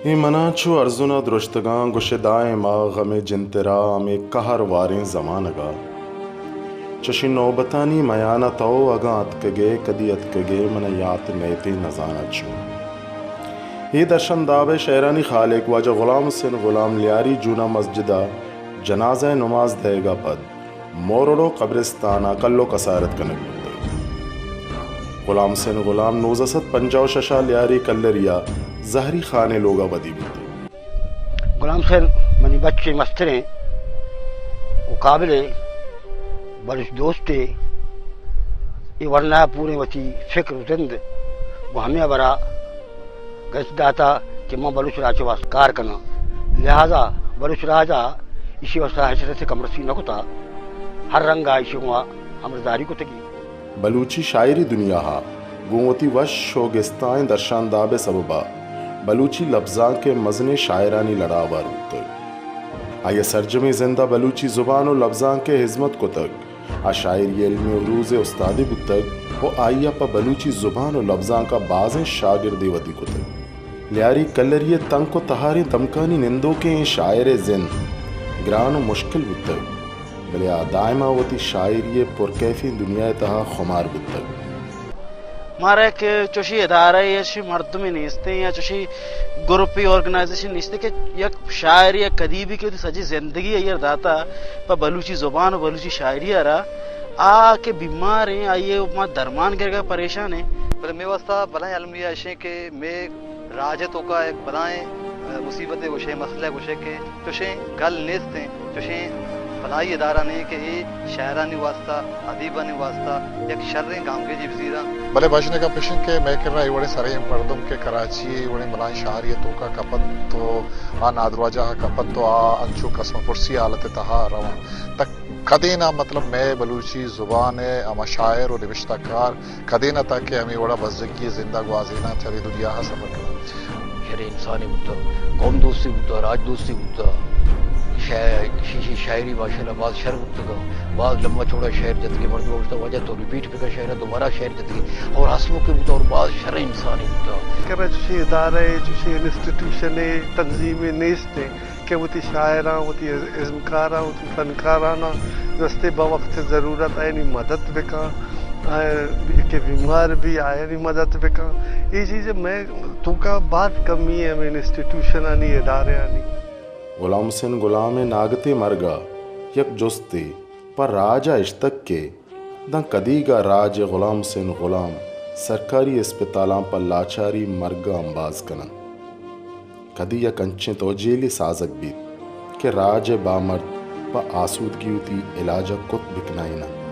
اے منا چو ارزن ء درشتگاں گوشے دائم ء غم ء جنترا ہمے قہر واریں زمانگ ء چشیں نوبتانی میان ء تو اگاں اتکگے، کدی اتکگے، من ء یات نیتیں، نزاناں چون۔ اے درشان داب ء شعرانی خالق واجہ غلام حسین غلام لیاری جونا مسجد ء جنازہ ء نماز دئیگ ء پد مورڑو قبرستان ء کل و کسارت کنگ بوتگ۔ غلام حسین غلام نوزدہ سد پنجاہ و شش ء لیاری کلری ء زہری خان ء لوگ ء ودی بوتگ۔ غلام حسین منی بچے مستریں و قابل بلوچ دوستے، اے ورنا پوریں وتی فکر و زند و ہمے ہبرا گچ داتا کہ من بلوچ راج ء واستہ کار کناں، لہذا بلوچ راج ء ایشی واستہ ہچ رس ء کمرسی نہ کتا، ہر رنگ ء ایشی گوں ہمرزاری کتگی۔ بلوچی شاعری دنیا ء گوں وتی وش و گستائیں درشانداب ء سبب ء بلوچی لبزانک ء مزنیں شاعرانی لڑ ء ہوار بوتگ۔ آئی ء سرجمیں زند ء بلوچی زبان و لبزانک ء ہزمت کتگ۔ آ شاعری علم عروض ء استادے بوتگ و آئی ء پہ بلوچی زبان و لبزانک ء بازیں شاگردے ودی کتگ۔ لیاری کلری ء تنک و تہاریں دمکانی نندوکیں اے شاعر ء زند گران و مشکل بوتگ، بلے آ دائم ء وتی شاعری ء پرکیفیں دنیا ء تہا خمار بوتگ۔ مارا یک چوشی ادارہ ء چوشی مردمے نیستیں یا چوشی گروپے، آرگنائزیشن نیستیں کہ یک شاعرے یا کدیبی کہ وتی سجی زندگی آئی ء داتا پہ بلوچی زبان و بلوچی شاعری ء را، آ کہ بیمار ایں، آئی ء ما درمان گرگ ء پریشان ایں۔ بلے مے واسطہ بلائیں المیہ اشیں کہ مے راج ء توکا یک بلائیں، ء، مصیبتے گوشے، مسئلہ گوشے کہ چوشیں گل نیست انت، چوشیں بلائی ادارہ نہیں کہ اے شاعرانی واسطہ، ادیبانی واسطہ یک شریں گامگیجی بزیراں۔ بلے بژن ء گپ اش انت کہ مئے کرا اے وڑیں سریں مردم کہ کراچی ء اے وڑیں بلائیں شہرے ء توکا کپنت تو آ نادراہجاہ ء کپنت تو آ انچو کسم پرسی حالت ء تہا رواں۔ تک کدین ء مطلب مئے بلوچی زبان ء ہما شاعر و نبشتہ کار کدین ء تاکہ ہمے وڑا بزگی ء زند ء گوازیناں چرے دنیا ء سفر کناں۔ شریں انسانے بوتا، قوم دوستے بوتا، راج دوستے بوتا۔ شاعر، شیشی شاعری ماشاءاللہ باز شر بوتگا۔ باز لمبا چوڑا شعر جتگے، مردم گوشتا واجہ تو ریپیٹ بکن شعر، دوبارہ شعر جتگے۔ اور ہسموکے بوتا اور باز شریں انسانے بوتا۔ کرا چوشیں ادارہ ء، چوشیں انسٹیٹیوشن ء، تنظیمے نیست انت۔ کہ وتی شاعراں، وتی ازمکاراں، وتی فنکاراناں رستے بہ وقت ضرورت آیانی مدد بکن، آ، کہ بیمار بی آیانی مدد بکن۔ اے چیز مئے توکا باز کمی ہے ہمیں انسٹیٹیوشنانی، ادارہانی۔ غلام حسین غلام ء ناگتے مرگ ء یک جستے پہ راج ء اشتگ کہ داں کدیگ ء راج ء غلام حسین غلام سرکاری اسپتالاں پہ لاچاری مرگ ء امباز کن انت؟ کدی یک انچیں توجیلے سازگ بیت کہ راج ء بامرد پہ آسودگی وتی علاج ء کت بکنائین انت؟